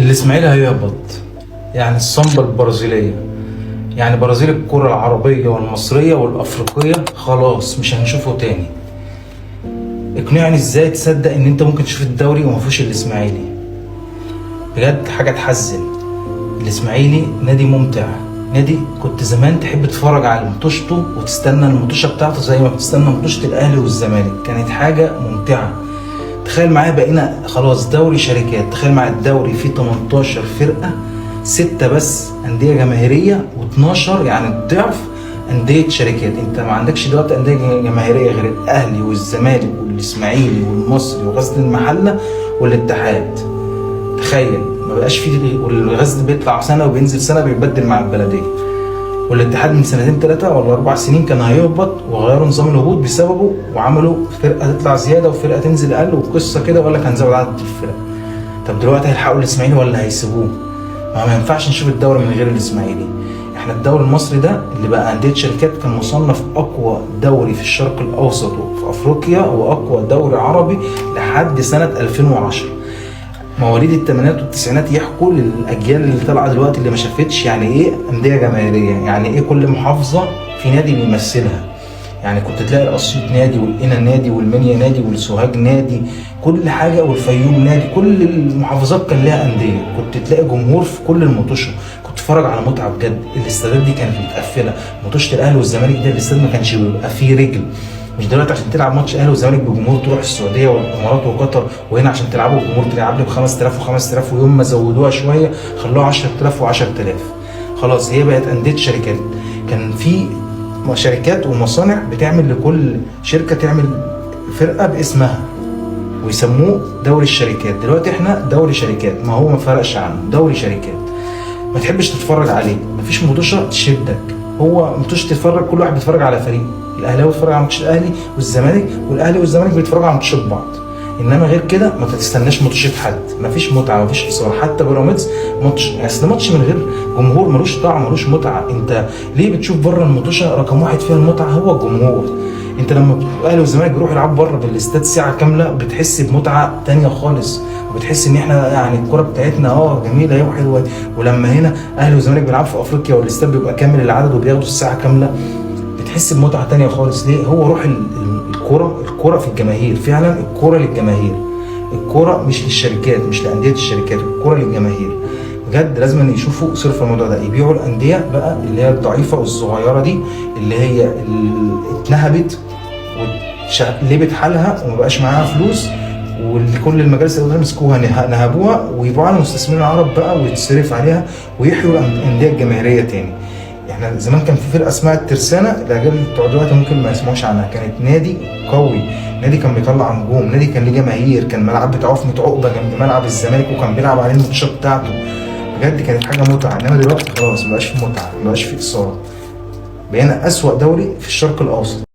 الاسماعيلي هيهبط، يعني السامبا البرازيليه، يعني برازيل الكرة العربية والمصرية والأفريقية خلاص مش هنشوفه تاني. اقنعني ازاي تصدق ان انت ممكن تشوف الدوري وما فيهوش الاسماعيلي؟ بجد حاجة تحزن. الاسماعيلي نادي ممتع، نادي كنت زمان تحب تتفرج على ماتشاته وتستنى المطوشة بتاعته زي ما بتستنى مطوشة الاهلي والزمالك، كانت حاجة ممتعة. تخيل معايا بقينا خلاص دوري شركات، تخيل معايا الدوري فيه 18 فرقة، ستة بس أندية جماهيرية و12 يعني الضعف أندية شركات. أنت ما عندكش دلوقتي أندية جماهيرية غير الأهلي والزمالك والإسماعيلي والمصري وغزل المحلة والاتحاد. تخيل ما بقاش فيه، والغزل بيطلع سنة وبينزل سنة بيتبدل مع البلدية، والاتحاد من سنتين ثلاثة ولا 4 سنين كان هيهبط وغيروا نظام الهبوط بسببه وعملوا فرقة تطلع زيادة وفرقة تنزل أقل وقصة كده، وقال لك هنزود عدد الفرق. طب دلوقتي هيلحقوا الإسماعيلي ولا هيسيبوه؟ ما ينفعش نشوف الدوري من غير الإسماعيلي. احنا الدوري المصري ده اللي بقى أندية شركات كان مصنف أقوى دوري في الشرق الأوسط وفي أفريقيا وأقوى دوري عربي لحد سنة 2010. مواليد الثمانينات والتسعينات يحكوا للاجيال اللي طالعه دلوقتي اللي ما شافتش يعني ايه اندية جماهيريه، يعني ايه كل محافظة في نادي بيمثلها. يعني كنت تلاقي الاسيوط نادي والقنا نادي والمنيا نادي والسوهاج نادي، كل حاجة، والفيوم نادي، كل المحافظات كان لها انديه. كنت تلاقي جمهور في كل المطوشه، كنت تتفرج على متعه بجد. الاستادات دي كانت متقفله، مطوشه الاهلي والزمالك ده الاستاد ما كانش بيبقى فيه رجل. مش دلوقتي عشان تلعب ماتش اهلي وزمالك بجمهور تروح السعودية والامارات وقطر، وهنا عشان تلعبوا بجمهور تلعب لي ب 5000 و5000، ويوم ما زودوها شوية خلوها 10000 و10000. خلاص هي بقت اندية شركات. كان في شركات ومصانع بتعمل لكل شركة تعمل فرقه باسمها ويسموه دوري الشركات. دلوقتي احنا دوري شركات، ما هو ما فرقش عنه دوري شركات. ما تحبش تتفرج عليه، مفيش مطوشه تشدك، هو مطوشه تتفرج كل واحد بيتفرج على فريق. الاهلاوي بيتفرج على ماتش الاهلي والزمالك، والاهلي والزمالك بيتفرجوا على ماتشات بعض، انما غير كده ما تستناش ماتشات حد، مفيش متعه، مفيش اثاره. حتى بيراميدز ماتش، اصل ماتش من غير جمهور ملوش طعم ملوش متعه. انت ليه بتشوف بره المطوشه رقم واحد فيها المتعة هو الجمهور؟ انت لما الاهلي والزمالك بيروحوا يلعبوا بره بالاستاد ساعة كاملة بتحس بمتعه تانية خالص، وبتحس ان احنا يعني الكورة بتاعتنا جميلة اهي وحلوه. ولما هنا اهلي والزمالك بيلعبوا في افريقيا والاستاد بيبقى كامل العدد وبياخدوا الساعة كاملة بتحس بمتعه تانية خالص. ليه؟ هو روح الكورة، الكورة في الجماهير فعلا، الكورة للجماهير، الكورة مش للشركات، مش لانديه الشركات، الكورة للجماهير بجد. لازم يشوفوا صرف الموضوع ده، يبيعوا الاندية بقى اللي هي الضعيفة والصغيرة دي اللي هي اللي اتنهبت وشقلبت حالها وما بقاش معاها فلوس، وكل المجالس الادارية مسكوها نهبوها ويبيعوها للمستثمرين العرب بقى ويتصرف عليها ويحيوا الاندية الجماهيرية تاني. احنا زمان كان في فرقه اسمها الترسانه، الاجيال بتوع دلوقتي ممكن ما يسمعوش عنها، كانت نادي قوي، نادي كان بيطلع نجوم، نادي كان ليه جماهير، كان الملعب بتاعه في ميت عقبه جنب ملعب الزمالك وكان بيلعب عليه الماتشات بتاعته. بجد كانت حاجة متعه، انما دلوقتي خلاص مبقاش في متعه، مبقاش في اثاره، بقينا اسوأ دوري في الشرق الاوسط.